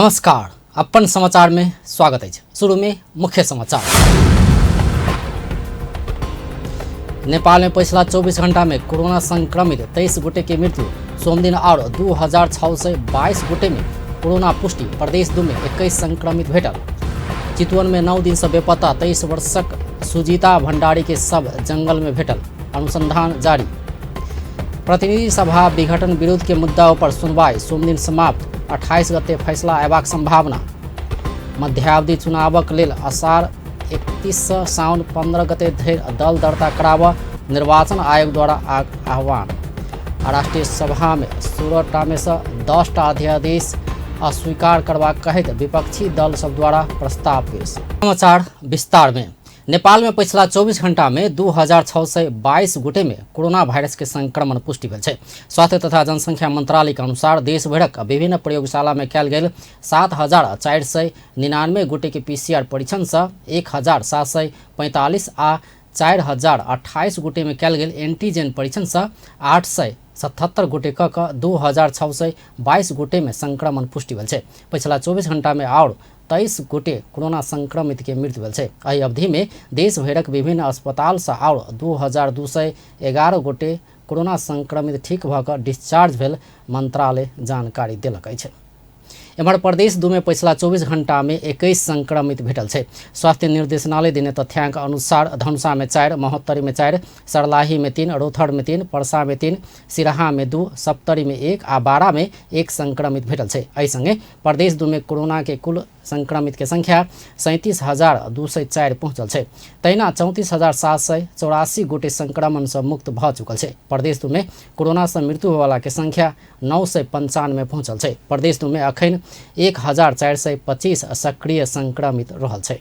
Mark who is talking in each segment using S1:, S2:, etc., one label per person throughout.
S1: नमस्कार, अपन समाचार में स्वागत अछि। शुरू में मुख्य समाचार। नेपाल में पिछला 24 घंटा में कोरोना संक्रमित 23 गोटे के मृत्यु। सोमदिन और 2622 गोटे में कोरोना पुष्टि। प्रदेश 2 में 21 संक्रमित भेटल। चितवन में 9 दिन से बेपत्ता 23 वर्षक सुजीता भंडारी के शव जंगल में भेटल। अनुसंधान जारी। प्रतिनिधि सभा विघटन विरोध के मुद्दा पर सुनवाई सोमदिन समाप्त। 28 गते फैसला अयबाक संभावना। मध्यावधि चुनावक लेल असार 31 सँ साउन 15 गते धरि दल दर्ता कराबऽ निर्वाचन आयोग द्वारा आह्वान। आ राष्ट्रीय सभा में 16 टा में सँ 10 टा अध्यादेश अस्वीकार करबाक कहैत विपक्षी दल सब द्वारा प्रस्ताव पेश। समाचार विस्तार में। नेपाल में पछिला 24 घंटा में 2622 गोटे में कोरोना वायरस के संक्रमण पुष्टि भेल छै। स्वास्थ्य तथा जनसंख्या मंत्रालय के अनुसार देश भरक विभिन्न प्रयोगशाला में कयल गेल 7499 गोटे के पीसीआर परीक्षण सँ 1745 आ 4028 गोटे में कयल गेल एंटीजन परीक्षण सँ 877 गोटे क 2622 गोटे में संक्रमण पुष्टि भेल छै। पछिला 24 घंटा में आओर 23 गोटे कोरोना संक्रमित के मृत्यु भेल छै। एहि अवधि में देश भरिक विभिन्न अस्पताल सँ आओर 2211 गोटे कोरोना संक्रमित ठीक भऽ कऽ डिस्चार्ज भेल मंत्रालय जानकारी देलक अछि। एम्हर प्रदेश 2 में पछिला 24 घंटा में 21 संक्रमित भेटल छै। स्वास्थ्य निर्देशनालय देने तथ्यांक अनुसार धनुषा में 4, महोत्तरी में 4, सरलाही में 3, रौथर में 3, परसा में 3, सिराहा में 2, सप्तरी में 1 आ बारा में 1 संक्रमित भेटल छै। एहि संगे प्रदेश 2 में कोरोना के कुल संक्रमित के संख्या 37,204 पहुंचल छै। तहिना 34,784 गोटे संक्रमण से मुक्त भऽ चुकल छै। प्रदेश 2 में कोरोना से मृत्यु होयवाला के संख्या 995 पहुंचल छै। प्रदेश 2 में अखन 1425 सक्रिय संक्रमित रहल छै।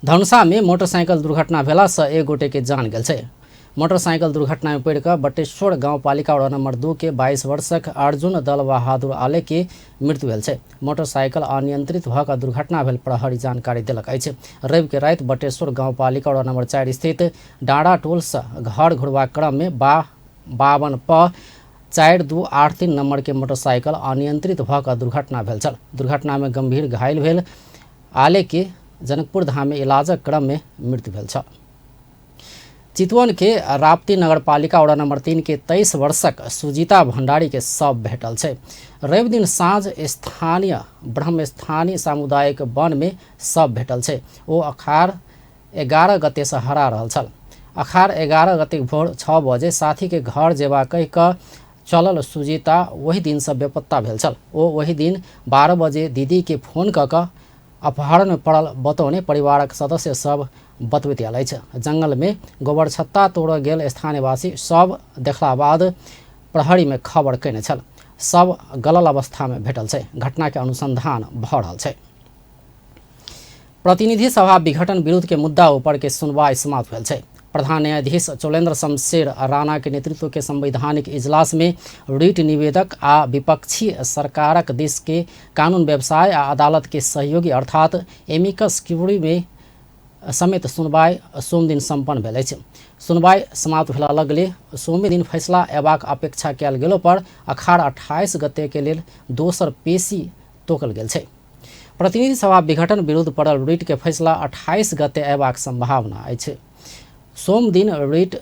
S1: धनुषा में मोटरसाइकिल दुर्घटना भेला से एक गोटे के जान गेल छै। मोटरसाइकिल दुर्घटना में पड़ि कऽ बटेश्वर गाउँपालिका वडा नंबर 2 के 22 वर्षक अर्जुन दल बहादुर आले के मृत्यु भेल छै। मोटरसाइकिल अनियंत्रित भऽ कऽ दुर्घटना भेल प्रहरी जानकारी देलक अछि। रवि के राति बटेश्वर गाउँपालिका वडा नंबर 4 स्थित डाँडा टोल से घर घुरबाक क्रम में 52 प 4283 नंबर के मोटरसाइकिल अनियंत्रित भऽ कऽ दुर्घटना भेल छल। दुर्घटना में गंभीर घायल भेल आले के जनकपुर धाम में इलाजक क्रम में मृत्यु भेल छल। चितवन के राप्ती नगरपालिका वडा नंबर 3 के 23 वर्षक सुजीता भंडारी के शव भेटल छै। रवि दिन साँझ स्थानीय ब्रह्मस्थानी सामुदायिक वन में शव भेटल छै। ओ अखार 11 गते से हरा रहल छल। अखार 11 गते भोर 6 बजे साथी के घर जेबा कहि कऽ चलल सुजीता वही दिन से बेपत्ता भेल छल। ओ वही दिन 12 बजे दीदी के फोन कऽ कऽ अपहरण में पड़ल बतौने परिवारक सदस्य सब बतबैत आयल अछि। जंगल में गोबरछत्ता तोड़ऽ गेल स्थानीयवासी शव देखला बाद प्रहरी में खबर कयने छल। शव गलल अवस्था में भेटल छै। घटना के अनुसंधान भऽ रहल छै। प्रतिनिधि सभा विघटन विरुद्ध के मुद्दा ऊपर के सुनवाई समाप्त भेल छै। प्रधान न्यायाधीश चोलेन्द्र शमशेर राणा के नेतृत्व के संवैधानिक इजलास में रिट निवेदक आ विपक्षी सरकारक दिस के कानून व्यवसाय आ अदालत के सहयोगी अर्थात एमिकस क्यूरी में समेत सुनवाई सोमदिन सम्पन्न भेल अछि। सुनवाई समाप्त भेला लगले सोमे दिन फैसला अयबाक अपेक्षा कयल गेलो पर अखार 28 गते के लेल दोसर पेशी तोकल गेल छै। प्रतिनिधि सभा विघटन विरुद्ध पड़ल रिट के फैसला 28 गते अयबाक संभावना अछि। सोमदिन रिट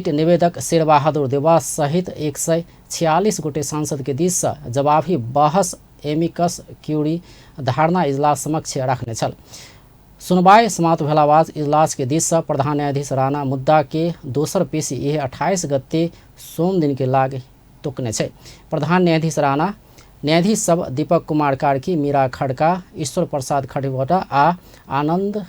S1: निवेदक शेरबहादुर देउवा सहित 146 गोटे सांसद के दिस से जवाबी बहस एमिकस क्यूरी धारणा इजलास समक्ष रखने छल। सुनवाई समाप्त भेला बाद इजलास के दिस से प्रधान न्यायाधीश राणा मुद्दा के दोसर पेशी इहे 28 गते सोमदिन के लाग तोकने छै। प्रधान न्यायाधीश राणा न्यायाधीश सब दीपक कुमार कार्की, मीरा खड़का, ईश्वर प्रसाद खड़ीवटा आ आनंद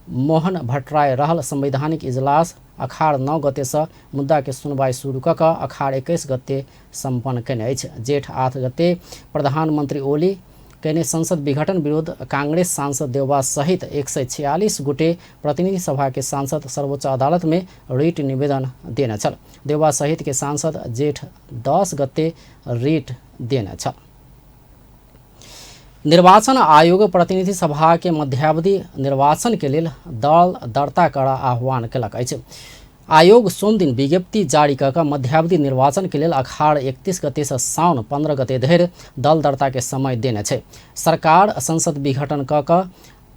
S1: मोहन भट्टराय रहल संवैधानिक इजलास अखार 9 गते से मुद्दा के सुनवाई शुरू कऽ कऽ अखार 21 गते सम्पन्न कयने अछि। जेठ 8 गते प्रधानमंत्री ओली कयने संसद विघटन विरुद्ध कांग्रेस सांसद देउवा सहित 146 गोटे प्रतिनिधि सभा के सांसद सर्वोच्च अदालत में रिट निवेदन देने छल। देउवा सहित के सांसद जेठ 10 गते रिट देने छल। निर्वाचन आयोग प्रतिनिधि सभा के मध्यावधि निर्वाचन के लेल दल दर्ता कर आह्वान केलक अछि। आयोग सोमदिन विज्ञप्ति जारी कऽ कऽ मध्यावधि निर्वाचन के लेल अखाड़ 31 गते से साउन 15 गते धरि दल दर्ता के समय देने छै। सरकार संसद विघटन कऽ कऽ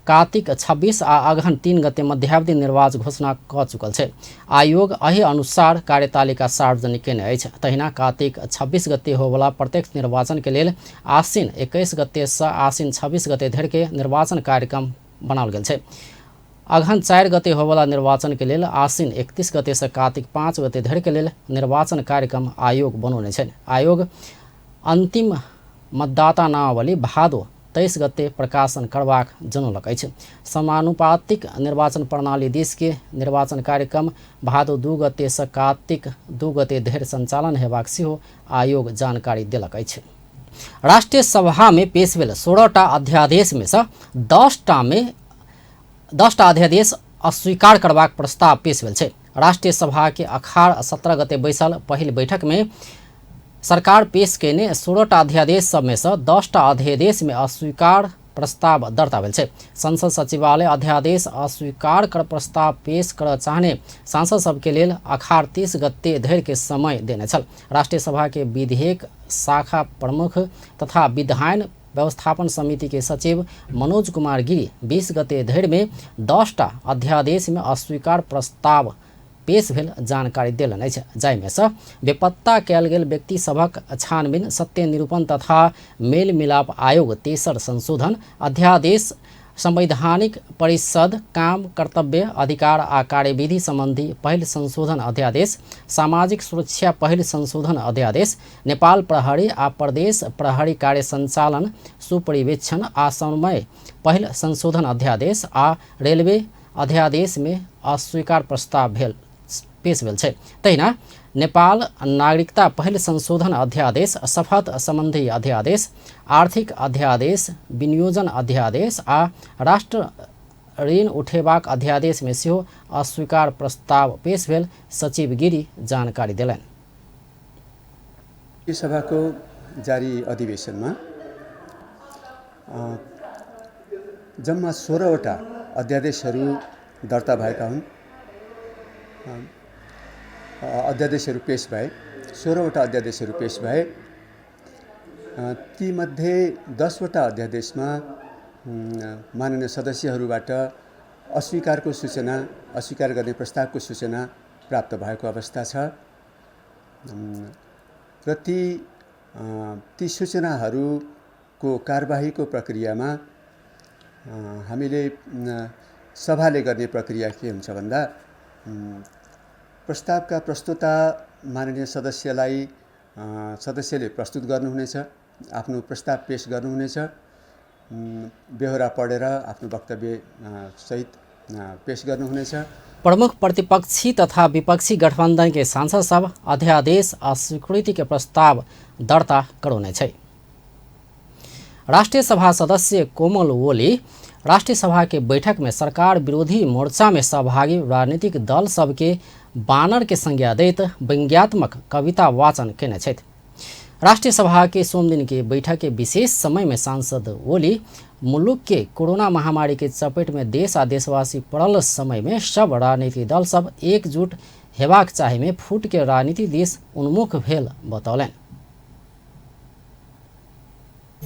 S1: कार्तिक 26 आ अगहन 3 गते मध्यावधि निर्वाचन घोषणा कऽ चुकल छै। आयोग एहि अनुसार कार्यतालिका सार्वजनिक केने अछि। तहिना कार्तिक 26 गते होवला प्रत्यक्ष निर्वाचन के लेल आश्विन 21 गते से आश्विन 26 गते धरि के निर्वाचन कार्यक्रम बनाओल गेल छै। अगहन 4 गते होवला निर्वाचन के लेल आश्विन 31 गते से कार्तिक 5 गते धरि के लेल निर्वाचन कार्यक्रम आयोग बनौने छै। आयोग अंतिम मतदाता नामावली भादो 23 गते प्रकाशन करबाक जनौलक अछि। समानुपातिक निर्वाचन प्रणाली दिस के निर्वाचन कार्यक्रम भादो 2 गते से कार्तिक 2 गते धरि संचालन हेबाक सेहो आयोग जानकारी देलक अछि। राष्ट्रिय सभा में पेश भेल 16टा अध्यादेश में से 10टा अध्यादेश अस्वीकार करबाक प्रस्ताव पेश भेल छै। राष्ट्रिय सभा के अखाड़ 17 गते बैसल पहिल बैठक में सरकार पेश केने 16टा अध्यादेश सब में से 10टा अध्यादेश में अस्वीकार प्रस्ताव दर्ता भेल छै। संसद सचिवालय अध्यादेश अस्वीकार कर प्रस्ताव पेश कर चाहने सांसद सबके लेल अखाड़ 30 गते धरि के समय देने छल। राष्ट्रिय सभा के विधेयक शाखा प्रमुख तथा विधान व्यवस्थापन समिति के सचिव मनोज कुमार गिरी 20 गते धरि में 10टा अध्यादेश में अस्वीकार प्रस्ताव पेश भेल जानकारी देलनि अछि, जाहिमे सँ बेपत्ता कयल गेल व्यक्ति सभक छानबीन, सत्य निरूपण तथा मेल मिलाप आयोग तेसर संशोधन अध्यादेश, संवैधानिक परिषद काम कर्तव्य अधिकार आ कार्यविधि संबंधी पहिल संशोधन अध्यादेश, सामाजिक सुरक्षा पहिल संशोधन अध्यादेश, नेपाल प्रहरी आ प्रदेश प्रहरी कार्य संचालन सुपरिवेक्षण आ समन्वय पहिल संशोधन अध्यादेश आ रेलवे अध्यादेश में अस्वीकार प्रस्ताव भेल पेश भेल छै। तहिना नेपाल नागरिकता पहिल संशोधन अध्यादेश, शपथ संबंधी अध्यादेश, आर्थिक अध्यादेश, विनियोजन अध्यादेश आ राष्ट्र ऋण उठेबाक अध्यादेश में सेहो अस्वीकार प्रस्ताव पेश भेल सचिव गिरी जानकारी देलनि।
S2: सभाको जारी अधिवेशनमा जम्मा 16वटा अध्यादेशहरू दर्ता भएका हुन्। अध्यादेशहरू पेश भए, 16वटा अध्यादेशहरू पेश भए। तीमध्ये 10वटा अध्यादेशमा माननीय सदस्यहरूबाट अस्वीकारको सूचना, अस्वीकार गर्ने प्रस्तावको सूचना प्राप्त भएको अवस्था छ र ती सूचनाहरूको कारबाहीको प्रक्रियामा हामीले सभाले गर्ने प्रक्रिया के हुन्छ भन्दा प्रस्तावका प्रस्तोता माननीय सदस्यलाई सदस्यले प्रस्तुत गर्नुहुनेछ, आफ्नो प्रस्ताव पेश गर्नुहुनेछ, बेहोरा पढेर आफ्नो वक्तव्य सहित पेश गर्नुहुनेछ।
S1: प्रमुख प्रतिपक्षी तथा विपक्षी गठबंधन के सांसद सब अध्यादेश अस्वीकृति के प्रस्ताव दर्ता करौने छै। राष्ट्रिय सभा सदस्य कोमल ओली राष्ट्रिय सभा के बैठक में सरकार विरोधी मोर्चा में सहभागी राजनीतिक दल सबके बानर के संज्ञा दैत व्यंग्यात्मक कविता वाचन केने छथि। राष्ट्रिय सभा के सोमदिन के बैठक के विशेष समय में सांसद ओली मुलुक के कोरोना महामारी के चपेट में देश आ देशवासी पड़ल समय में सब राजनीतिक दल सब एकजुट हेबाक चाहे में फूट के राजनीति देश उन्मुख भेल बतौलनि।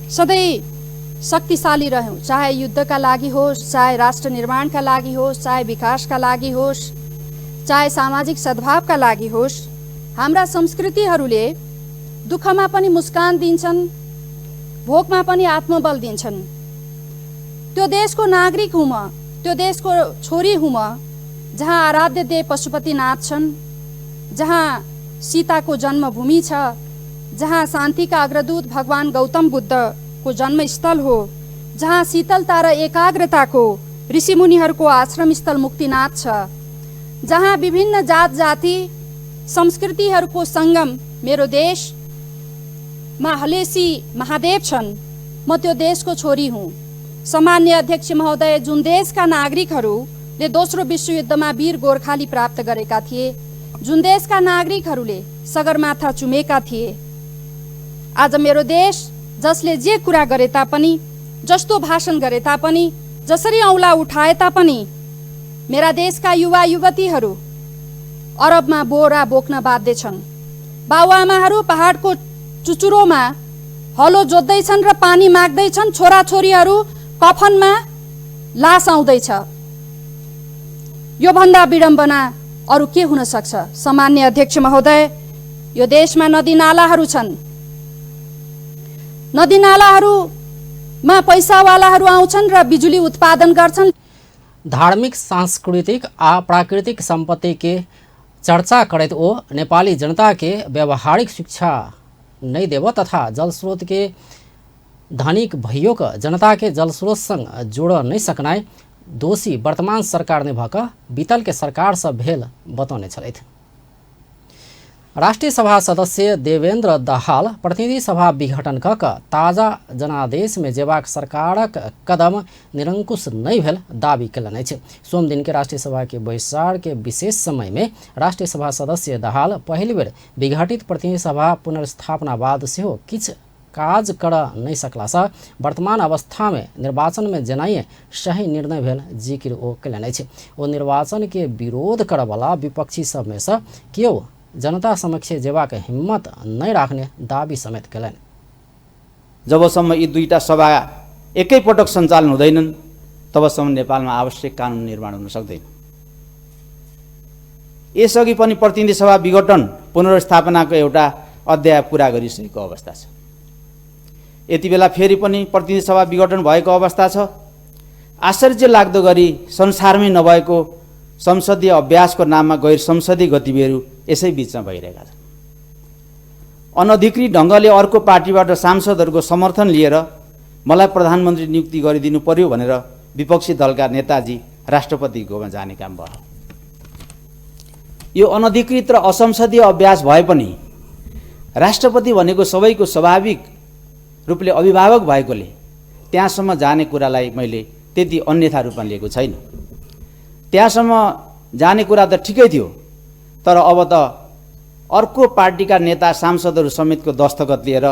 S3: सधैँ शक्तिशाली रह्यौं, चाहे युद्धका लागि होस्, चाहे राष्ट्र निर्माणका लागि होस्, चाहे विकासका लागि होस्, चाहे सामाजिक सद्भावका लागि होस्, हाम्रा संस्कृतिहरूले दुःखमा पनि मुस्कान दिन्छन्, भोकमा पनि आत्मबल दिन्छन्। त्यो देशको नागरिक हुँ म, त्यो देशको छोरी हुँ म, जहाँ आराध्य देव पशुपतिनाथ छन्, जहाँ सीताको जन्मभूमि छ, जहाँ शान्तिका अग्रदूत भगवान गौतम बुद्धको जन्मस्थल हो, जहाँ शीतलता र एकाग्रताको ऋषिमुनिहरूको आश्रमस्थल मुक्तिनाथ छ, जहाँ विभिन्न जात जाति संस्कृतिहरूको सङ्गम मेरो देशमा हलेसी महादेव छन्, म त्यो देशको छोरी हुँ। सामान्य अध्यक्ष महोदय, जुन देशका नागरिकहरूले दोस्रो विश्वयुद्धमा वीर गोर्खाली प्राप्त गरेका थिए, जुन देशका नागरिकहरूले सगरमाथा चुमेका थिए, आज मेरो देश जसले जे कुरा गरे तापनि, जस्तो भाषण गरे तापनि, जसरी औँला उठाए तापनि, मेरा देशका युवा युवतीहरू अरबमा बोरा बोक्न बाध्य छन्। बाबुआमाहरू पहाडको चुचुरोमा हलो जोत्दैछन् र पानी माग्दैछन्। छोराछोरीहरू कफनमा लास आउँदैछ। यो भन्दा विडम्बना अरू के हुन सक्छ? सामान्य अध्यक्ष महोदय, यो देशमा नदी नालाहरू छन्। नदी नालाहरूमा पैसावालाहरू आउँछन् र बिजुली उत्पादन गर्छन्।
S1: धार्मिक, सांस्कृतिक आ प्राकृतिक संपत्ति के चर्चा करैत ओ नेपाली जनता के व्यावहारिक शिक्षा नहीं देव तथा जलस्रोत के धनिक भइयोक जनता के जलस्रोत संग जोड़ नहीं सकनाई दोषी वर्तमान सरकार ने भक बीतल के सरकार से भेल बतौने छलथि। राष्ट्रिय सभा सदस्य देवेंद्र दाहाल प्रतिनिधि सभा विघटन क ताजा जनादेश में जेबाक सरकारक कदम निरंकुश नहीं भेल दावी कयलनि अछि। सोम दिन के राष्ट्रिय सभा के बैसार के विशेष समय में राष्ट्रिय सभा सदस्य दाहाल पहिल बेर विघटित प्रतिनिधि सभा पुनर्स्थापना बाद सेहो किछु काज कर नहीं सकलासँ वर्तमान अवस्था में निर्वाचन में जेनाइए सही निर्णय भेल जिक्र ओ कयलनि अछि। ओ निर्वाचन के विरोध करऽवला विपक्षी सबमे सँ केओ जनता समक्ष जेबाक हिम्मत नहीं राख्ने दावी समेत कयलनि।
S4: जबसम्म यी दुईटा सभा एकैपटक सञ्चालन हुँदैनन् तबसम्म नेपालमा आवश्यक कानुन निर्माण हुन सक्दैन। यसअघि पनि प्रतिनिधि सभा विघटन पुनर्स्थापनाको एउटा अध्याय पुरा गरिसकेको अवस्था छ। यति बेला फेरि पनि प्रतिनिधि सभा विघटन भएको अवस्था छ। आश्चर्य लाग्दो गरी संसारमै नभएको संसदीय अभ्यासको नाममा गैर संसदीय गतिविधिहरू यसै बिचमा भइरहेका छन्। अनधिकृत ढङ्गले अर्को पार्टीबाट सांसदहरूको समर्थन लिएर मलाई प्रधानमन्त्री नियुक्ति गरिदिनु पर्यो भनेर विपक्षी दलका नेताजी राष्ट्रपतिकोमा जाने काम भयो। यो अनधिकृत र असंसदीय अभ्यास भए पनि राष्ट्रपति भनेको सबैको स्वाभाविक रूपले अभिभावक भएकोले त्यहाँसम्म जाने कुरालाई मैले त्यति अन्यथा रूपमा लिएको छैन। त्यहाँसम्म जाने कुरा त ठिकै थियो, तर अब त अर्को पार्टीका नेता सांसदहरू समेतको दस्तखत लिएर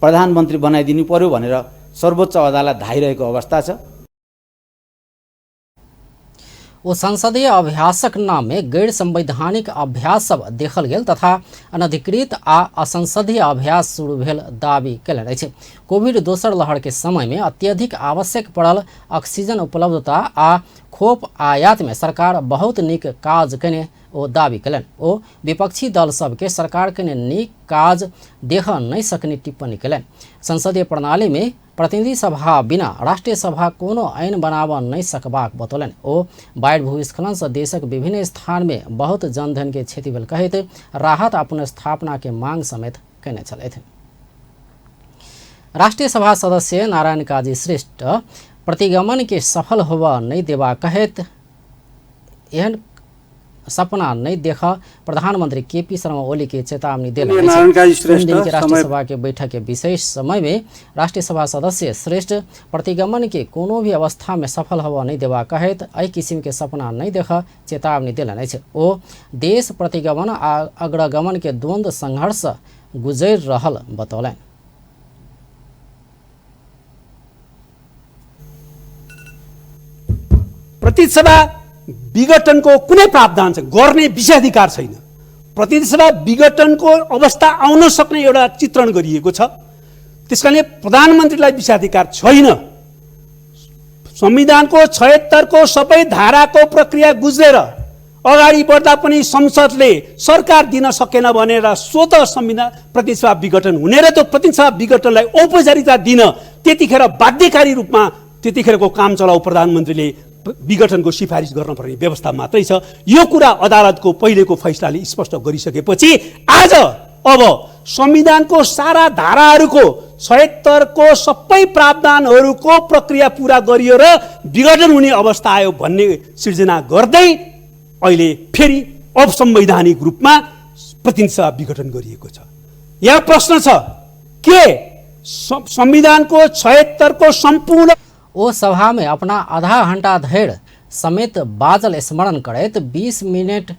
S4: प्रधानमन्त्री बनाइदिनु पर्यो भनेर सर्वोच्च अदालत धाइरहेको अवस्था छ।
S1: ओ संसदीय अभ्यासक नाम में गैर संवैधानिक अभ्यास सब देखल गेल तथा अनधिकृत आ असंसदीय अभ्यास शुरू भेल दावी कयलनि अछि। कोविड दोसर लहर के समय में अत्यधिक आवश्यक पड़ल ऑक्सीजन उपलब्धता आ खोप आयात में सरकार बहुत नीक काज कयने ओ दावी कयलनि। ओ विपक्षी दल सबके सरकार कयने नीक काज देख नहीं सकने टिप्पणी कयलनि। संसदीय प्रणाली में प्रतिनिधि सभा बिना राष्ट्रिय सभा कोनो ऐन बनाब नहीं सकबाक बतौलनि। ओ बाढ़ि भूस्खलन से देशक विभिन्न स्थान में बहुत जनधन के क्षति भेल कहैत राहत आ पुनर्स्थापना के मांग समेत कयने छलथि। राष्ट्रिय सभा सदस्य नारायण काजी श्रेष्ठ प्रतिगमन के सफल होबऽ नहीं देबा कहैत एहन सपना नहीं देख प्रधानमंत्री केपी शर्मा ओली के चेतावनी देलनि। दिन के राष्ट्रिय सभा के बैठक के विशेष समय में राष्ट्रिय सभा सदस्य श्रेष्ठ प्रतिगमन के कोनो भी अवस्था में सफल होबऽ नहीं देबा कहैत एहि किसिम के सपना नहीं देख चेतावनी देलनि अछि। ओ देश प्रतिगमन आ अग्रगमन के द्वंद्व संघर्ष गुजरि रहल बतौलनि।
S5: प्रतिनिधि सभा विघटनको कुनै प्रावधान छैन, गर्ने विशेषाधिकार छैन। प्रतिनिधि सभा विघटनको अवस्था आउन सक्ने एउटा चित्रण गरिएको छ, त्यसकारणले प्रधानमन्त्रीलाई विशेषाधिकार छैन। संविधानको 76 को सबै धाराको प्रक्रिया गुज्रेर अगाडि बढ्दा पनि संसदले सरकार दिन सकेन भनेर स्वतः संविधान प्रतिनिधि सभा विघटन हुने र त्यो प्रतिनिधि सभा विघटनलाई औपचारिकता दिन त्यतिखेर बाध्यकारी रूपमा त्यतिखेरको काम चलाउ प्रधानमन्त्रीले विघटनको सिफारिस गर्नुपर्ने व्यवस्था मात्रै छ। यो कुरा अदालतको पहिलेको फैसलाले स्पष्ट गरिसकेपछि आज अब संविधानको सारा धाराहरूको 76 को सबै प्रावधानहरूको प्रक्रिया पुरा गरियो र विघटन हुने अवस्था आयो भन्ने सिर्जना गर्दै अहिले फेरि असंवैधानिक रूपमा प्रतिनिधि सभा विघटन गरिएको छ। यहाँ प्रश्न छ के संविधानको 76 को सम्पूर्ण
S1: ओ सभा में अपना आधा घंटा धरि समेत बाजल स्मरण करैत 20 मिनट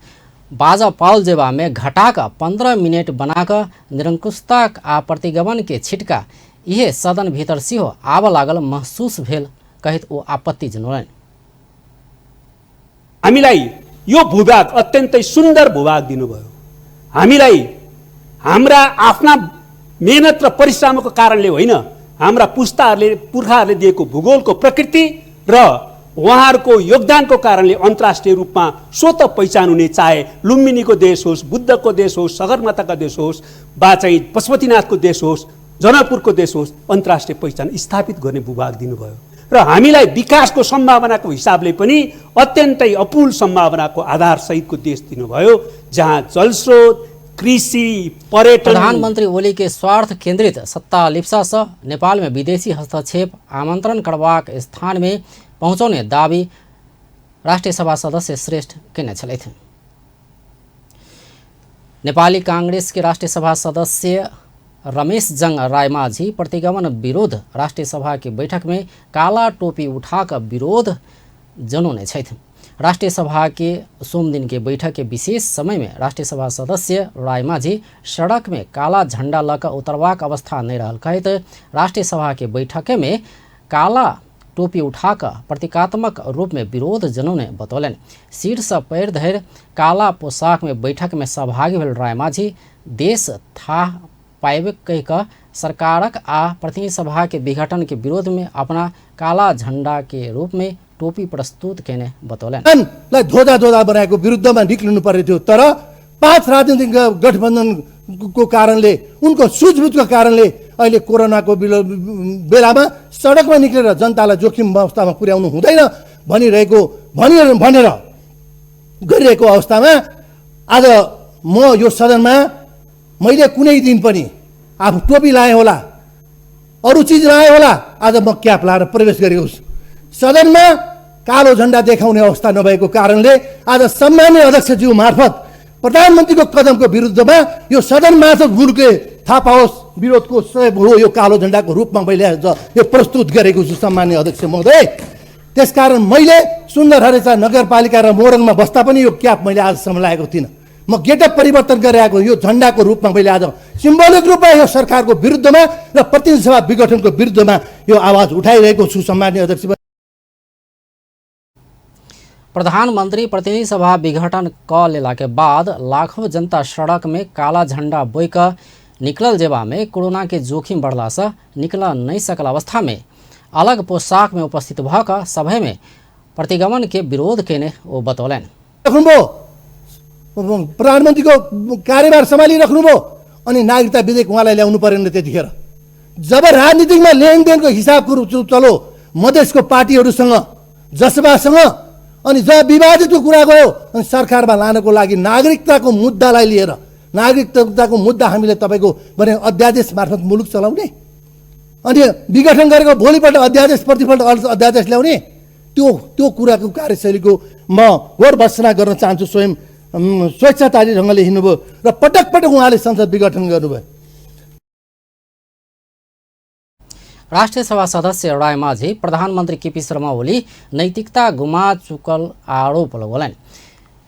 S1: बाजऽ पाओल जेबा में घटाकऽ 15 मिनट बनाकऽ निरंकुशता आ प्रतिगमन के छिटका इहे सदन भीतर सेहो आबऽ लागल महसूस भेल कहैत ओ आपत्ति जनौलनि।
S5: हामीलाई यो भूभाग अत्यन्तै सुन्दर भूभाग दिनुभयो। हामीलाई हाम्रा आफ्ना मेहनत र परिश्रमको कारणले होइन, हाम्रा पुस्ताहरूले पुर्खाहरूले दिएको भूगोलको प्रकृति र उहाँहरूको योगदानको कारणले अन्तर्राष्ट्रिय रूपमा स्वत पहिचान हुने, चाहे लुम्बिनीको देश होस्, बुद्धको देश होस्, सगरमाथाको देश होस्, वा चाहिँ पशुपतिनाथको देश होस्, जनकपुरको देश होस्, अन्तर्राष्ट्रिय पहिचान स्थापित गर्ने भूभाग दिनुभयो र हामीलाई विकासको सम्भावनाको हिसाबले पनि अत्यन्तै अपुल सम्भावनाको आधारसहितको देश दिनुभयो, जहाँ जलस्रोत, कृषि, पर्यटन।
S1: प्रधानमंत्री ओली के स्वार्थ केंद्रित सत्ता लिप्सा से नेपाल में विदेशी हस्तक्षेप आमंत्रण करबाक स्थान में पहुँचौने दावी राष्ट्रिय सभा सदस्य श्रेष्ठ केने छलथि। नेपाली कांग्रेस के राष्ट्रिय सभा सदस्य रमेश जंग रायमाझी प्रतिगमन विरोध राष्ट्रिय सभा के बैठक में काला टोपी उठाकर विरोध जनौने छथि। राष्ट्रिय सभा के सोम दिन के बैठक के विशेष समय में राष्ट्रिय सभा सदस्य रायमाझी सड़क में काला झंडा लऽ उतरबाक अवस्था नहीं रहल कहैत राष्ट्रिय सभा के बैठक में काला टोपी उठाकर प्रतीकात्मक रूप में विरोध जनौने बतौलनि। सिर से पैर धरि काला पोशाक में बैठक में सहभागी भेल रायमाझी देश थाह पाइब कहि कऽ सरकारक आ प्रतिनिधि सभा के विघटन के विरोध में अपना काला झंडा के रूप में टोपी प्रस्तुत केने बतौलनि।
S6: लाई धोधा धोधा बनाएको विरुद्धमा निक्लिनु पर्ने थियो, तर 5 राजनीतिक गठबन्धनको कारणले, उनको सुझबुझको कारणले अहिले कोरोनाको बेलामा सडकमा निक्लेर जनतालाई जोखिम अवस्थामा पुर्याउनु हुँदैन भनिरहेको भनेर गरिरहेको अवस्थामा आज म यो सदनमा मैले कुनै दिन पनि आफू टोपी लाएँ होला, अरू चिज लाएँ होला, आज म क्याप लाएर प्रवेश गरेको छु। सदनमा कालो झन्डा देखाउने अवस्था नभएको कारणले आज सम्माननीय अध्यक्षज्यू मार्फत प्रधानमन्त्रीको कदमको विरुद्धमा यो सदन मार्फत मुलुकले थाहा पाओस् विरोधको सहयोग हो यो कालो झन्डाको रूपमा मैले आज यो प्रस्तुत गरेको छु सम्माननीय अध्यक्ष महोदय। त्यसकारण मैले सुन्दर हरेचा नगरपालिका र मोरङमा बस्दा पनि यो क्याप मैले आजसम्म लगाएको थिइनँ। म गेटअप परिवर्तन गरेर आएको यो झन्डाको रूपमा मैले आज सिम्बोलिक रूपमा यो सरकारको विरुद्धमा र प्रतिनिधि सभा विघटनको विरुद्धमा यो आवाज उठाइरहेको छु सम्माननीय अध्यक्ष।
S1: प्रधानमंत्री प्रतिनिधि सभा विघटन क लेला के बाद लाखों जनता सड़क में काला झंडा बोइ कऽ निकलल जेबा में कोरोना के जोखिम बढ़ला से निकल नहीं सकल अवस्था में अलग पोशाक में उपस्थित भऽ कऽ सभा में प्रतिगमन के विरोध केने ओ बतौलनि।
S6: राख्नुभयो, प्रधानमन्त्रीको कार्यभार सम्हालिराख्नुभयो अनि नागरिकता विधेयक उहाँलाई ल्याउनु परेन। त्यतिखेर जब राजनीतिमा लेनदेनको हिसाबको चलो मधेसको पार्टीहरूसँग, जसपासँग, अनि जब विवादितको कुरा गयो अनि सरकारमा लानको लागि नागरिकताको मुद्दालाई लिएर, नागरिकताको मुद्दा हामीले तपाईँको भने अध्यादेश मार्फत मुलुक चलाउने अनि विघटन गरेको भोलिपल्ट अध्यादेश प्रतिपल्ट अध्यादेश ल्याउने त्यो त्यो कुराको कार्यशैलीको म घोर भर्त्सना गर्न चाहन्छु। स्वयं स्वेच्छाचारी ढङ्गले हिँड्नुभयो र पटक पटक उहाँले संसद विघटन गर्नुभयो।
S1: राष्ट्रिय सभा सदस्य रायमाझी प्रधानमंत्री केपी शर्मा ओली नैतिकता गुमा चुकल आरोप लगौलनि।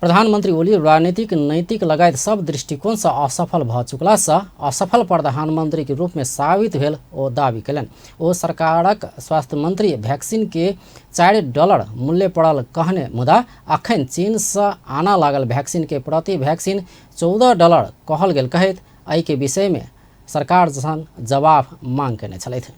S1: प्रधानमंत्री ओली राजनीतिक, नैतिक लगायत सब दृष्टिकोण से असफल भ चुकला से असफल प्रधानमंत्री के रूप में साबित भेल ओ दावी कयलनि। ओ सरकारक स्वास्थ्य मंत्री वैक्सीन के $4 मूल्य पड़ल कहने मुदा अखन चीन से आना लागल वैक्सीन के प्रति वैक्सीन $14 कहल गेल कहैत एहि के विषय में सरकार जसन जवाब मांग केने छलथि।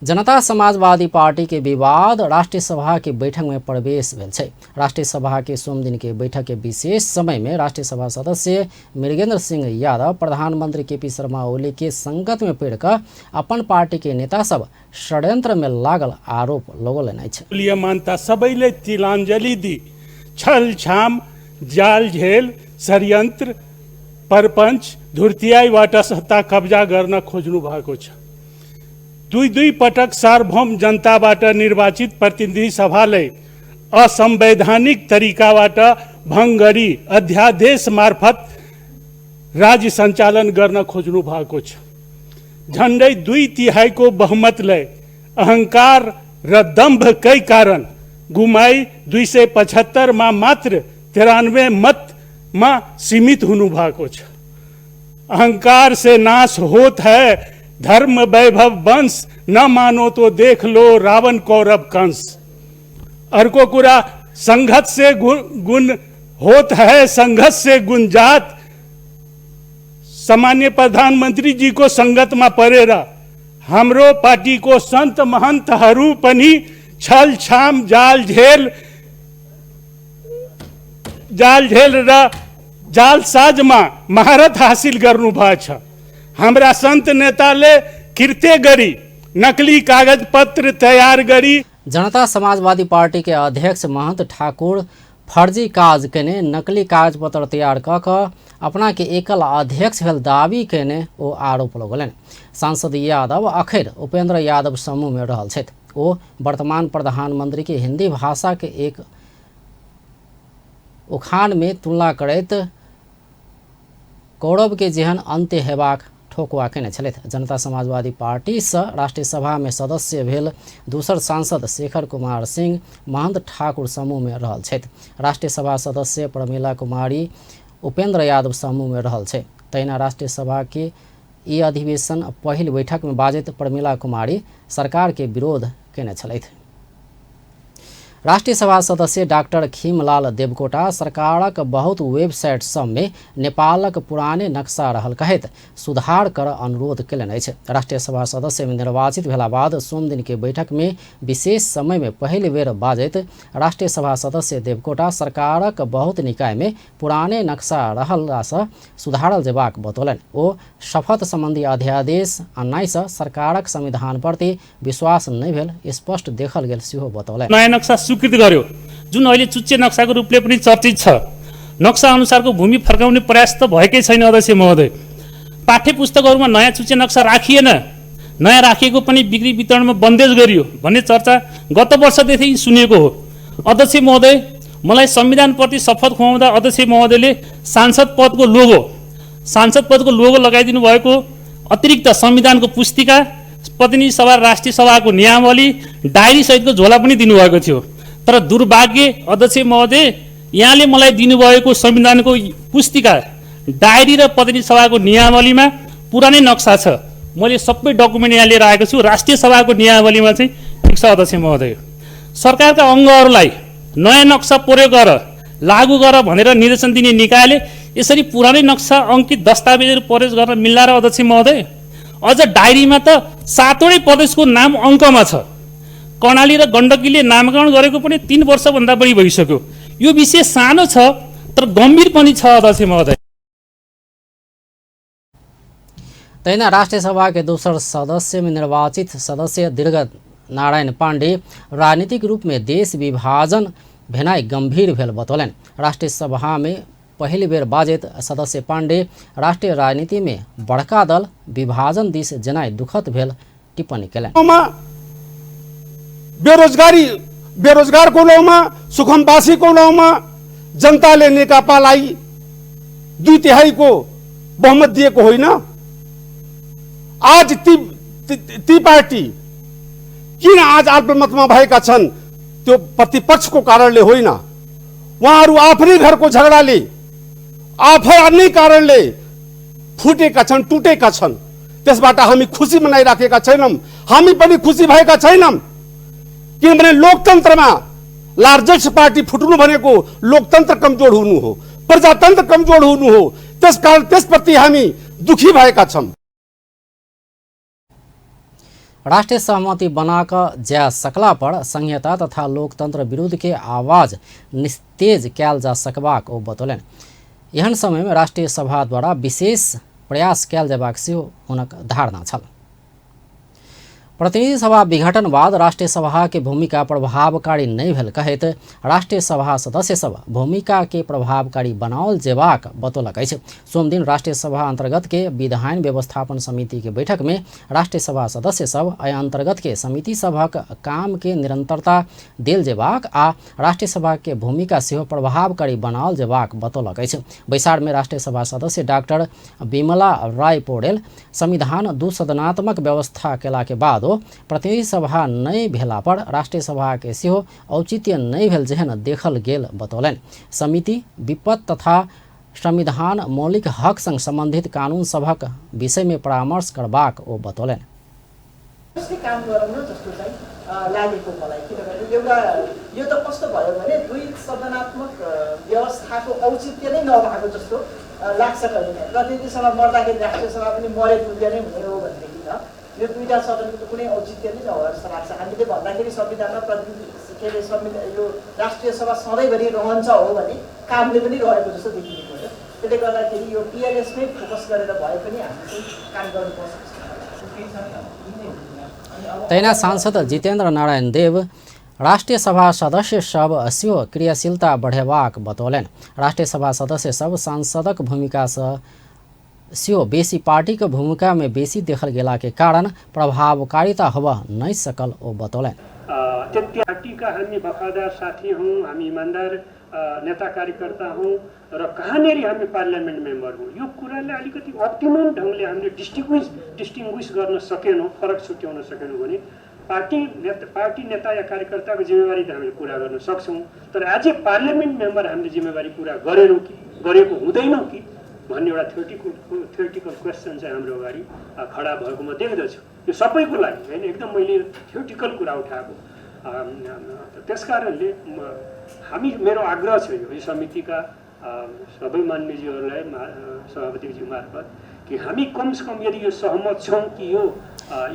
S1: जनता समाजवादी पार्टी के विवाद राष्ट्रिय सभा के बैठक में प्रवेश भेल छै। राष्ट्रिय सभा के सोम दिन के बैठक के विशेष समय में राष्ट्रिय सभा सदस्य मृगेंद्र सिंह यादव प्रधानमंत्री केपी शर्मा ओली के संगत में पड़ि कऽ अपन पार्टी के नेता सब षड्यंत्र में लागल आरोप लगौलनि अछि।
S7: मान्यता सबैले तिलाञ्जली दी छल छाम जाल झेल षड्यन्त्र प्रपञ्च धुर्तियाईबाट सत्ता कब्जा गर्न खोज्नु भएको छ। दुई दुई पटक सार्वभौम जनताबाट निर्वाचित प्रतिनिधि सभालाई असंवैधानिक तरिकाबाट भङ्ग गरी अध्यादेश मार्फत राज्य सञ्चालन गर्न खोज्नु भएको छ। झन्डै 2/3 बहुमतलाई अहंकार र दम्भकै कारण गुमाई 275 मा मात्र 93 मतमा सीमित हुनु भएको छ। अहंकार से नाश होत है धर्म वैभव वंश, न मानो तो देख लो रावण कौरव कंस। अर्को कुरा, संघत से गुण होत है, संघत से गुण जात। सामान्य प्रधानमन्त्री जी को संगतमा परेर हाम्रो पार्टीको सन्त महन्तहरू पनि छल छाम जाल झेल र जालसाजमा महारत हासिल गर्नुभएछ। हाम्रा सन्त नेताले कृत्य गरी नकली कागजपत्र तयार गरी।
S1: जनता समाजवादी पार्टी के अध्यक्ष महंत ठाकुर फर्जी काज केने नकली कागजपत्र तैयार क क अपना के एकल अध्यक्ष भेल दावी केने ओ आरोप लगौलनि। सांसद यादव अखिर उपेंद्र यादव समूह में रहल छथि। ओ वर्तमान प्रधानमंत्री के हिंदी भाषा के एक उखान में तुलना करैत कौरव के जेहन अंत्य हेबाक ठोकुआ केने छलथि। जनता समाजवादी पार्टी से राष्ट्रीय सभा में सदस्य भेल दोसर सांसद शेखर कुमार सिंह महंत ठाकुर समूह में रहल छथि। राष्ट्रीय सभा सदस्य प्रमिला कुमारी उपेंद्र यादव समूह में रहल छै। तहिना राष्ट्रीय सभा के ई अधिवेशन पहिल बैठक में बाजैत प्रमिला कुमारी सरकार के विरोध केने छलथि। राष्ट्रीय सभा सदस्य डाक्टर खीमलाल देवकोटा सरकारक बहुत वेबसाइट सब में नेपालक पुराने नक्शा रहल कहैत सुधार कर अनुरोध केलनि अछि। राष्ट्रीय सभा सदस्य में निर्वाचित भेला बाद सोमदिन के बैठक में विशेष समय में पहिल बेर बाजैत राष्ट्रीय सभा सदस्य देवकोटा सरकारक बहुत निकाय में पुराने नक्शा रहला से सुधारल जेबाक बतौलनि। ओ शपथ संबंधी अध्यादेश आननाइ सँ सरकारक संविधान प्रति विश्वास नहि भेल स्पष्ट देखल गेल सेहो बतौलनि।
S8: नयाँ नक्सा स्वीकृत गर्यो, जुन अहिले चुच्चे नक्साको रूपले पनि चर्चित छ। नक्सा अनुसारको भूमि फर्काउने प्रयास त भएकै छैन अध्यक्ष महोदय। पाठ्य पुस्तकहरूमा नयाँ चुच्चे नक्सा राखिएन, नयाँ राखिएको पनि बिक्री वितरणमा बन्देज गरियो भन्ने चर्चा गत वर्षदेखि सुनिएको हो। अध्यक्ष महोदय, मलाई संविधानप्रति शपथ खुवाउँदा अध्यक्ष महोदयले सांसद पदको लोगो लगाइदिनु भएको अतिरिक्त संविधानको पुस्तिका, प्रतिनिधि सभा राष्ट्रिय सभाको नियमावली, डायरी सहितको झोला पनि दिनुभएको थियो। तर दुर्भाग्य अध्यक्ष महोदय, यहाँले मलाई दिनुभएको संविधानको पुस्तिका, डायरी र प्रतिनिधि सभाको नियमावलीमा पुरानै नक्सा छ। मैले सबै डकुमेन्ट यहाँ लिएर आएको छु। राष्ट्रिय सभाको नियमावलीमा चाहिँ ठिक छ अध्यक्ष महोदय। सरकारका अङ्गहरूलाई नयाँ नक्सा प्रयोग गर, लागू गर भनेर निर्देशन दिने निकायले यसरी पुरानै नक्सा अङ्कित दस्तावेजहरू प्रयोग गर्न मिल्ला र अध्यक्ष महोदय? अझ डायरीमा त 7वटै प्रदेशको नाम अङ्कमा छ। कर्णाली र गण्डकीले नामाकरण गरेको पनि 3 वर्षभन्दा बढी भइसक्यो। यो विषय सानो छ तर गम्भीर पनि छ अध्यक्ष महोदय।
S1: तहिना राष्ट्रिय सभा के दोसर सदस्य में निर्वाचित सदस्य दीर्घ नारायण पांडे राजनीतिक रूप में देश विभाजन भेनाइ गंभीर भेल बतौलनि। राष्ट्रीय सभा में पहिल बेर बाजैत सदस्य पांडे राष्ट्रीय राजनीति में बड़का दल विभाजन दिस जेनाइ दुखद भेल टिप्पणी केलनि।
S9: बेरोजगारी, बेरोजगारको नाउँमा, सुखमवासीको नाउँमा जनताले नेकपालाई 2/3 बहुमत दिएको होइन। आज ती पार्टी किन आज अल्पमतमा भएका छन्? त्यो प्रतिपक्षको कारणले होइन, उहाँहरू आफ्नै घरको झगडाले, आफै अन्य कारणले फुटेका छन्, टुटेका छन्। त्यसबाट हामी खुसी मनाइराखेका छैनौँ, हामी पनि खुसी भएका छैनौँ। किनभने लोकतन्त्रमा लार्जेस्ट पार्टी फुट्नु भनेको लोकतन्त्र कमजोर हुनु हो, प्रजातन्त्र कमजोर हुनु हो। त्यसकारण त्यसप्रति हामी दुखी भएका छौँ।
S1: राष्ट्रिय सहमति बनाकर जा सकला पर संहिता तथा लोकतंत्र विरुद्ध के आवाज निस्तेज कैल जा सकबाक ओ बतौलनि। एहन समय में राष्ट्रीय सभा द्वारा विशेष प्रयास कैल जेबाक सेहो हुनक धारणा छल। प्रतिनिधि सभा विघटन बाद राष्ट्रीय सभा के भूमिका प्रभावकारी नहीं भेल कहैत राष्ट्रीय सभा सदस्य सब भूमिका के प्रभावकारी बनाओल जेबाक बतौलक अछि। सोमदिन राष्ट्रीय सभा अंतर्गत के विधान व्यवस्थापन समिति के बैठक में राष्ट्रीय सभा सदस्य सब एहि अंतर्गत के समिति सभक काम के निरंतरता देल जेबाक आ राष्ट्रीय सभा के भूमिका सेहो प्रभावकारी बनाओल जेबाक बतौलक अछि। बैसार में राष्ट्रीय सभा सदस्य डाक्टर विमला राय पौडेल संविधान दुसदनात्मक व्यवस्था केला के बाद प्रतिनिधि सभा नहि भेला पर राष्ट्रीय सभा के सेहो औचित्य नहि भेल जेहन देखल गेल बतौलनि। समिति विपद तथा संविधान मौलिक हक संग संबंधित कानून सभक विषय में परामर्श करबाक ओ बतौलनि।
S10: काम गरौँ न जस्तो चाहिँ लागेको मलाई। किनभने एउटा यो त कस्तो भयो भने दुई सदनात्मक व्यवस्थाको औचित्य नै नभएको जस्तो लाग्छ। कहिलेकाहीँ प्रतिनिधि सभा मर्दाखेरि राष्ट्रिय सभा पनि मरे तुल्य नै हुने हो भनेदेखि त यो दुईवटा सदनको त कुनै औचित्य नै नभए जस्तो लाग्छ। हामीले भन्दाखेरि संविधानमा प्रतिनिधि के अरे संविधान यो राष्ट्रिय सभा सधैँभरि रहन्छ हो भने कामले पनि रहेको जस्तो देखिने पऱ्यो। त्यसले गर्दाखेरि यो टिएलएसमै फोकस गरेर भए पनि हामी चाहिँ काम गर्नुपर्छ।
S1: तहिना सांसद जितेन्द्र नारायण देव राष्ट्रिय सभा सदस्य सब सेहो क्रियाशीलता बढ़ेबाक बतौलनि। राष्ट्रिय सभा सदस्य सब सांसदक भूमिका सँ सेहो बेसी पार्टीक भूमिका में बेसी देखल गेला के कारण प्रभावकारिता होबऽ नहि सकल ओ बतौलनि।
S7: त्यति पार्टीका हामी वफादार साथी हौँ, हामी इमान्दार नेता कार्यकर्ता हौँ र कहाँनेरि हामी पार्लियामेन्ट मेम्बर हौँ। यो कुरालाई अलिकति अप्टिमम ढङ्गले हामीले डिस्टिङ्ग्विस गर्न सकेनौँ, फरक छुट्याउन सकेनौँ भने पार्टी नेता या कार्यकर्ताको जिम्मेवारी त हामीले पुरा गर्न सक्छौँ, तर एज ए पार्लियामेन्ट मेम्बर हामीले जिम्मेवारी पुरा गरेनौँ कि गरेको हुँदैनौँ कि भन्ने एउटा थ्योरिटिकल क्वेसन चाहिँ हाम्रो अगाडि खडा भएको म देख्दछु। यो सबैको लागि होइन, एकदम मैले थ्योरिटिकल कुरा उठाएको। त्यस कारणले हामी मेरो आग्रह छ यो समितिका सबै मान्यज्यूहरूलाई सभापतिज्यू मार्फत कि हामी कमसेकम यदि यो सहमत छौँ कि यो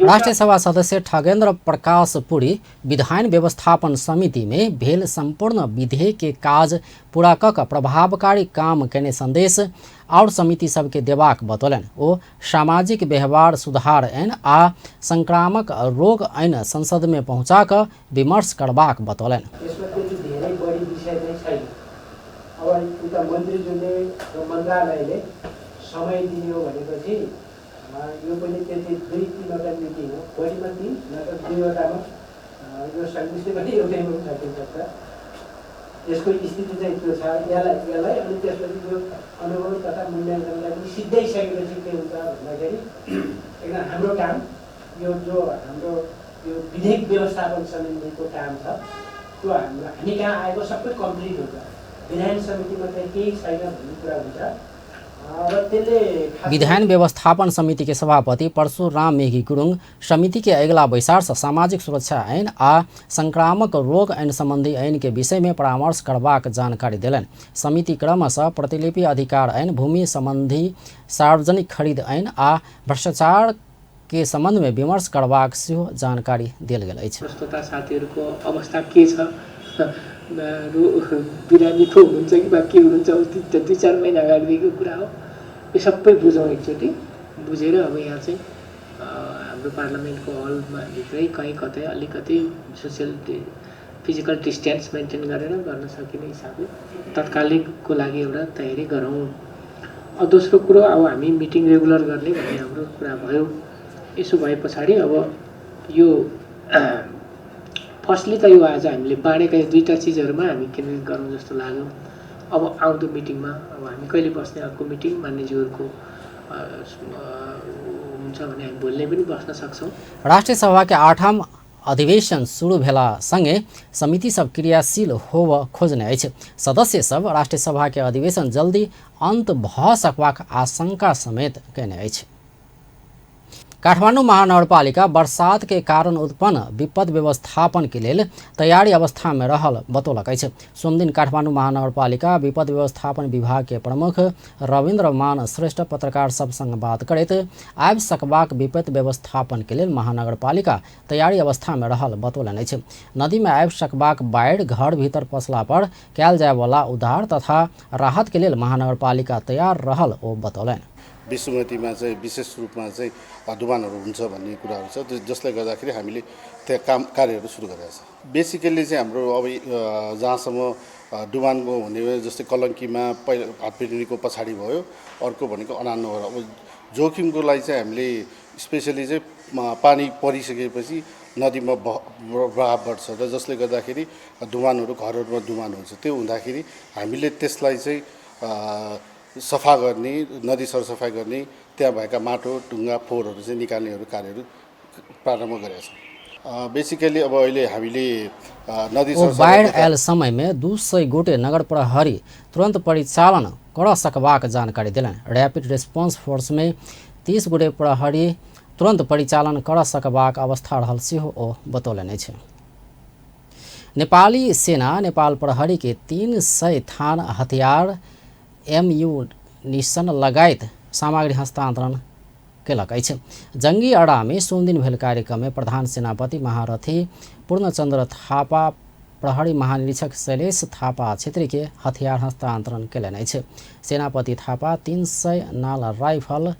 S1: राष्ट्रिय सभा सदस्य ठगेन्द्र प्रकाश पुरी विधान व्यवस्थापन समिति में भेल संपूर्ण विधेयक के काज पूरा क क प्रभावकारी काम केने संदेश और समिति सबके देबाक बतौलनि। ओ सामाजिक व्यवहार सुधार ऐन आ संक्रामक रोग ऐन संसद में पहुँचा क विमर्श करबाक बतौलनि।
S11: यसमा त्यति धेरै बढी विषय नै छैन। अब उता मन्त्रीज्यूले र मन्त्रालयले समय दिने हो भनेपछि यो पनि त्यति दुई तिनवटा मिटिङ हो, बढीमा तिन नत्र दुईवटामा यो समिति पनि एउटैमा पनि सकिन्छ। यसको स्थिति चाहिँ त्यो छ। यसलाई अनि त्यसपछि यो अनुभव तथा मूल्याङ्कनलाई पनि सिद्ध्याइसकेपछि के हुन्छ भन्दाखेरि एकदम हाम्रो काम यो जो हाम्रो यो विधेयक व्यवस्थापन समितिको काम छ त्यो हाम्रो हामी कहाँ आएको सबै कम्प्लिट हुन्छ। विधान समितिमा चाहिँ केही छैन भन्ने कुरा हुन्छ।
S1: विधान व्यवस्थापन समिति के सभापति परशुराम मेघी गुरुङ समिति के अगिला बैसार से सामाजिक सुरक्षा ऐन आ संक्रामक रोग ऐन संबंधी ऐन के विषय में परामर्श करबाक जानकारी देलनि। समिति क्रमशः प्रतिलिपि अधिकार ऐन, भूमि संबंधी सार्वजनिक खरीद ऐन आ भ्रष्टाचार के संबंध में विमर्श करबाक सेहो जानकारी देल गेल अछि।
S11: श्रोता साथीहरूको अवस्था के छ, बिरामी पो हुनुहुन्छ कि बा के हुनुहुन्छ, दुई चार महिना अगाडिदेखिको कुरा हो। यो सबै बुझौँ एकचोटि, बुझेर अब यहाँ चाहिँ हाम्रो पार्लियामेन्टको हलमा भित्रै कहीँ कतै अलिकति सोसियल फिजिकल डिस्टेन्स मेन्टेन गरेर गर्न सकिने हिसाबले तत्कालिकको लागि एउटा तयारी गरौँ। अब दोस्रो कुरो, अब हामी मिटिङ रेगुलर गर्ने भन्ने हाम्रो कुरा भयो। यसो भए पछाडि अब यो फर्स्टली त यो आज हामीले बाँडेका यो दुईवटा चिजहरूमा हामी केन्द्रित गरौँ जस्तो लाग्यो। अब आउँदो मिटिङमा अब हामी कहिले बस्ने, अर्को मिटिङ मान्यज्यूहरूको हुन्छ भने हामी भोलि नै पनि बस्न सक्छौँ।
S1: राष्ट्रिय सभा के आठम अधिवेशन शुरू भेला संगे समिति सब क्रियाशील होव खोजने अछि। सदस्य सब राष्ट्रिय सभा के अधिवेशन जल्दी अंत भ सकबाक आशंका समेत केने अछि। काठमाडौँ महानगरपालिका बरसात के कारण उत्पन्न विपद व्यवस्थापन के लेल तैयारी अवस्था में रहल बतौलक अछि। सोमदिन काठमाडौँ महानगरपालिका विपद व्यवस्थापन विभाग के प्रमुख रविन्द्र मान श्रेष्ठ पत्रकार सब संग बात करैत आबि सकबाक विपद व्यवस्थापन के लेल महानगरपालिका तैयारी अवस्था में रहल बतौलनि अछि। नदी में आबि सकबाक बाढ़ि घर भीतर पसला पर कयल जायवला उद्धार तथा राहत के लेल महानगरपालिका तैयार रहल ओ बतौलनि।
S12: विष्णुमतीमा चाहिँ विशेष रूपमा चाहिँ डुबानहरू हुन्छ भन्ने कुराहरू छ, जसले गर्दाखेरि हामीले त्यहाँ काम कार्यहरू सुरु गरेका छ। बेसिकली चाहिँ हाम्रो अब जहाँसम्म डुबानको हुने जस्तै कलङ्कीमा पहिला भातपिटनीको पछाडि भयो, अर्को भनेको अनानगर। अब जोखिमको लागि चाहिँ हामीले स्पेसली चाहिँ पानी परिसकेपछि नदीमा बहाव बढ्छ र जसले गर्दाखेरि डुबानहरू घरहरूमा डुबान हुन्छ। त्यो हुँदाखेरि हामीले त्यसलाई चाहिँ सफा गर्ने, नदी सरसफाइ गर्ने, त्यहाँ भएका माटो ढुङ्गा फोहोरहरू चाहिँ निकाल्नेहरू कार्यहरू प्रारम्भ गरेका छौँ। बेसिकली अब अहिले हामीले नदी
S1: बाढ़ि आयल समय में 200 गोटे नगर प्रहरी तुरंत परिचालन कर सकबाक जानकारी देलनि। रैपिड रिस्पांस फोर्स में 30 गोटे प्रहरी तुरन्त परिचालन कर सकबाक अवस्था रहल सेहो ओ बतौलनि अछि। नेपाली सेना नेपाल प्रहरी के 300 थान हथियार एम्युनिशन लगायत सामग्री हस्तान्तरण केलक अछि। जंगी अड्डामे सोमदिन भेल कार्यक्रममे प्रधान सेनापति महारथी पूर्णचन्द्र थापा प्रहरी महानिरीक्षक शैलेश थापा छेत्री के हथियार हस्तान्तरण केलनि अछि। सेनापति थापा 300 नाल राइफल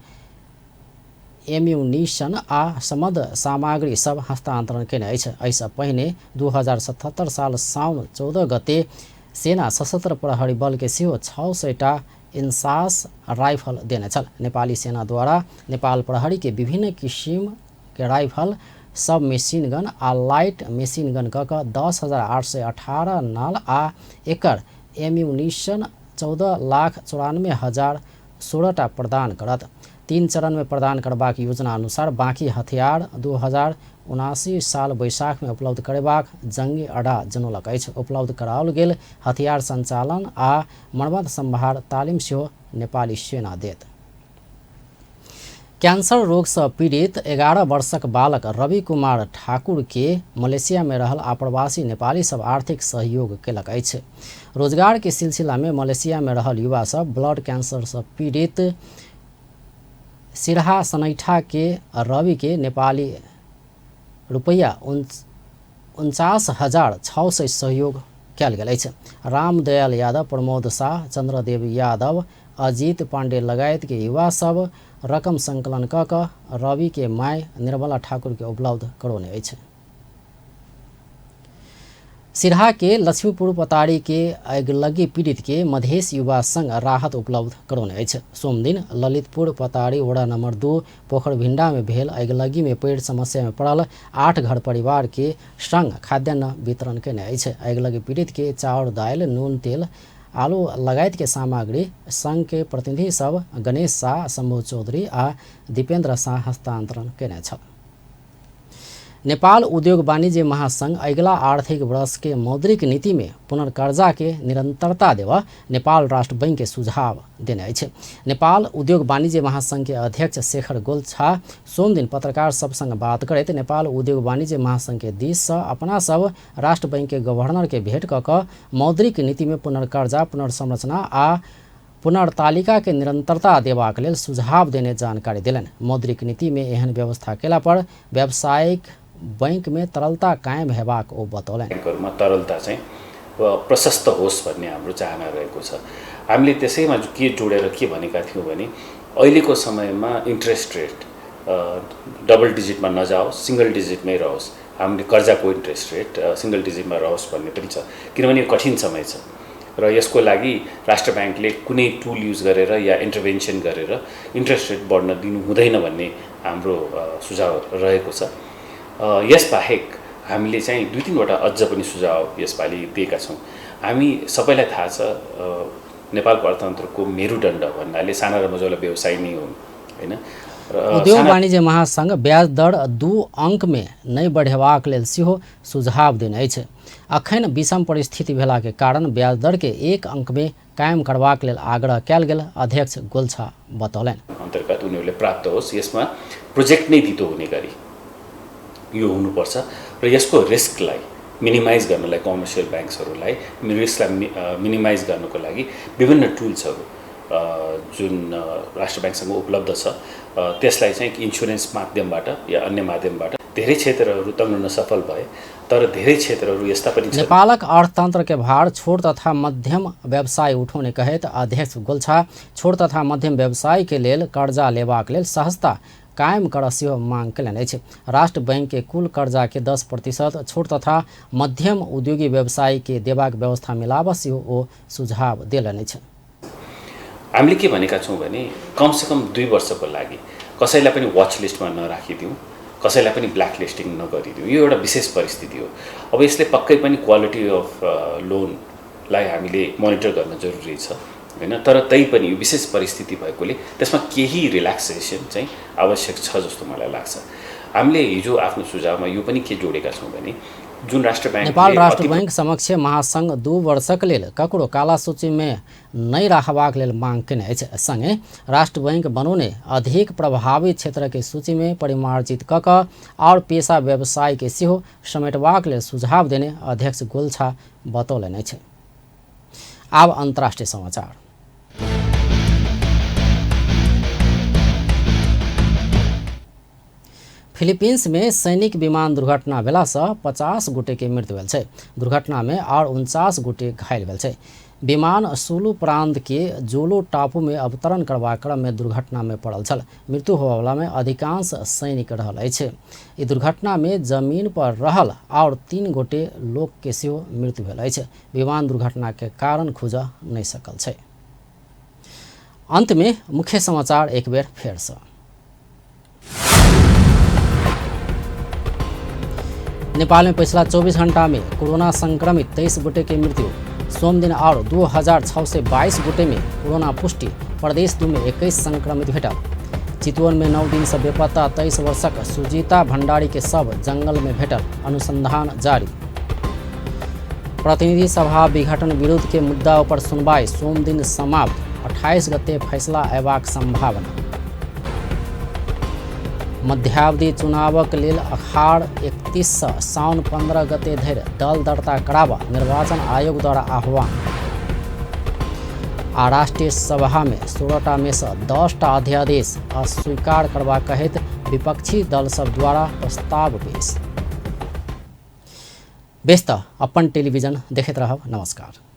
S1: एम्युनिशन आ सम्बद्ध सामग्री सब हस्तान्तरण केने अछि। एहिसँ पहिने 2077 साल साउन 14 गते सेना सशस्त्र प्रहरी बल के सेहो 600 टा इंसास राइफल देने छल। नेपाली सेनाद्वारा नेपाल प्रहरी के विभिन्न किसिम के राइफल, सब मेसिन गन आ लाइट मेसिन गन क 10,818 नाल आ एकर एम्युनिशन 14,94,016 टा प्रदान करत। 3 चरण में प्रदान करबाक योजना अनुसार बाँकी हथियार 2079 साल वैशाख में उपलब्ध करेबाक जंगी अड्डा जनौलक अछि। उपलब्ध कराओल गेल हथियार संचालन आ मर्मत संभार तालिम सेहो नेपाली सेना देत। कैंसर रोग से पीड़ित 11 वर्षक बालक रवि कुमार ठाकुर के मलेशिया में रहल आप्रवासी नेपाली सब आर्थिक सहयोग केलक अछि। रोजगार के सिलसिला में मलेशिया में रहल युवा सब ब्लड कैंसर से पीड़ित सिरहा सनैठा के रवि के नेपाली रुपैया 49,600 सहयोग कयल गेल अछि। रामदयाल यादव, प्रमोद शाह, चंद्रदेव यादव, अजीत पांडे लगायत के युवा सब रकम संकलन क क रवि के my Nirmala Thakur के उपलब्ध करौने अछि। सिरहा के लक्ष्मीपुर पतारी के अगिलगी पीड़ित के मधेश युवा संघ राहत उपलब्ध करौने अछि। सोमदिन ललितपुर पतारी वडा नंबर 2 पोखरभिंडा में भेल अगिलगी में पेड़ समस्या में पड़ल 8 घर परिवार के संग खाद्यान्न वितरण केने अछि। अगिलगी पीड़ित के चाउर, दालि, नून, तेल, आलू लगायत के सामग्री संघ के प्रतिनिधि सब गणेश शाह, शंभु चौधरी आ दीपेंद्र शाह हस्तांतरण केने छल। नेपाल उद्योग वाणिज्य महासंघ अगिला आर्थिक वर्ष के मौद्रिक नीति में पुनर्कर्जा के निरंतरता देवा नेपाल राष्ट्र बैंक के सुझाव देने अछि। नेपाल उद्योग वाणिज्य महासंघ के अध्यक्ष शेखर गोल्छा सोमदिन पत्रकार सब संग बात करैत नेपाल उद्योग वाणिज्य महासंघ के दिस से अपना सब राष्ट्र बैंक के गवर्नर के भेंट क क मौद्रिक नीति में पुनर्कर्जा, पुनर्संरचना आ पुनर्तालिका के निरंतरता देबाक लेल सुझाव देने जानकारी देलनि। मौद्रिक नीति में एहन व्यवस्था केला पर व्यावसायिक बैंक में तरलता कायम हेबाक ओ बतौलनि।
S13: बैंकहरुमा तरलता चाहिँ प्रशस्त होस् भन्ने हाम्रो चाहना रहेको छ। हामीले त्यसैमा के जोडेर के भनेका थियौँ भने अहिलेको समयमा इन्ट्रेस्ट रेट डबल डिजिटमा नजाओस्, सिंगल डिजिटमै रहोस्। हामीले कर्जाको इन्ट्रेस्ट रेट सिंगल डिजिटमा रहोस् भन्ने पनि छ, किनभने यो कठिन समय छ र यसको लागि राष्ट्र ब्याङ्कले कुनै टुल युज गरेर या इन्टरभेन्सन गरेर इन्ट्रेस्ट रेट बढ्न दिनु हुँदैन भन्ने हाम्रो सुझाव रहेको छ। यसबाहेक हामीले चाहिँ 2-3 वटा अझ पनि सुझाव यसपालि दिएका छौँ। हामी सबैलाई थाहा छ नेपालको अर्थतन्त्रको मेरुदण्ड भन्नाले साना र मझौला व्यवसाय नै हुन्, हैन?
S1: उद्योग वाणिज्य महासंघ ब्याज दर 2 अंक में नहि बढ़ेबाक लेल सेहो सुझाव देने अछि। अखन विषम परिस्थिति भेला के कारण ब्याज दर के 1 अंक में कायम करबाक लेल आग्रह कयल गेल अध्यक्ष गोल्छा बतौलनि।
S13: अन्तर्गत उनीहरूले प्राप्त होस्, यसमा प्रोजेक्ट नै दितो हुने गरी यो हुनुपर्छ र यसको रिस्कलाई मिनिमाइज गर्नलाई कमर्सियल ब्याङ्क्सहरूलाई रिस्कलाई मिनिमाइज गर्नको लागि विभिन्न टुल्सहरू जुन राष्ट्र ब्याङ्कसँग उपलब्ध छ त्यसलाई चाहिँ इन्सुरेन्स माध्यमबाट या अन्य माध्यमबाट धेरै क्षेत्रहरू तङ्ग्रन सफल भए, तर धेरै क्षेत्रहरू यस्ता पनि छन्।
S1: नेपालक अर्थतंत्र के भार छोट तथा मध्यम व्यवसाय उठौने कहैत अध्यक्ष गोल्छा छोट तथा मध्यम व्यवसाय के लेल कर्जा लेबाक लेल सहजता कायम कर सेहो मांग केलनि अछि। राष्ट्र बैंक के कुल कर्जा के 10% छोट तथा मध्यम उद्योगी व्यवसाय के देबाक व्यवस्था मिलाब सेहो ओ सुझाव देलनि अछि।
S13: हामीले के भनेका छौँ भने कमसेकम 2 वर्षको लागि कसैलाई पनि वाच लिस्टमा नराखिदिउँ, कसैलाई पनि ब्ल्याक लिस्टिङ नगरिदिउँ। यो एउटा विशेष परिस्थिति हो। अब यसले पक्कै पनि क्वालिटी अफ लोनलाई हामीले मोनिटर गर्न जरुरी छ, हैन? तर तैपनि यो विशेष परिस्थिति भएकोले त्यसमा केही रिल्याक्सेसन चाहिँ आवश्यक छ जस्तो मलाई लाग्छ। हामीले हिजो आफ्नो सुझावमा यो पनि के जोडेका छौँ भने जुन राष्ट्र बैंक
S1: नेपाल राष्ट्र बैंक समक्ष महासंघ 2 वर्षक लेल ककरो काला सूचीमे नहि राखबाक लेल मांग केने अछि। संगे राष्ट्र बैंक बनौने अधिक प्रभावित क्षेत्रके सूचीमे परिमार्जित कऽ कऽ आओर पेशा व्यवसायके सेहो समेटबाक लेल सुझाव देने अध्यक्ष गोल्छा बतौलनि अछि। आब अंतर्राष्ट्रीय समाचार। फिलीपींस में सैनिक विमान दुर्घटना भेलासँ 50 गोटे के मृत्यु भेल छै। दुर्घटना में और 49 गोटे घायल भेल छै। विमान सुलू प्रांत के जोलो टापू में अवतरण करबाक क्रम में दुर्घटना में पड़ल छल। मृत्यु होबयवला में अधिकांश सैनिक रहल अछि। ई दुर्घटना में जमीन पर रहल और 3 गोटे लोक के सेहो मृत्यु भेल अछि। विमान दुर्घटना के कारण खुजऽ नहि सकल छै। अंत में मुख्य समाचार एक बेर फेरसँ। नेपाल में पिछला 24 घंटा में कोरोना संक्रमित 23 गोटे के मृत्यु। सोमदिन और 2622 गोटे में कोरोना पुष्टि। प्रदेश 2 में 21 संक्रमित भेटल। चितवन में 9 दिन से बेपत्ता 23 वर्षक सुजीता भंडारी के शव जंगल में भेटल। अनुसंधान जारी। प्रतिनिधि सभा विघटन विरुद्ध के मुद्दा पर सुनवाई सोमदिन समाप्त। 28 गते फैसला अयबाक संभावना। मध्यावधि चुनावक लेल अखाड़ 31 सँ साउन 15 गते धरि दल दर्ता कराबऽ निर्वाचन आयोग द्वारा आह्वान। आ राष्ट्रीय सभा में 16टा में सँ 10टा अध्यादेश अस्वीकार करबाक कहैत विपक्षी दल सब द्वारा प्रस्ताव पेश। बेस त अपन टेलीविजन देखैत रहब। नमस्कार।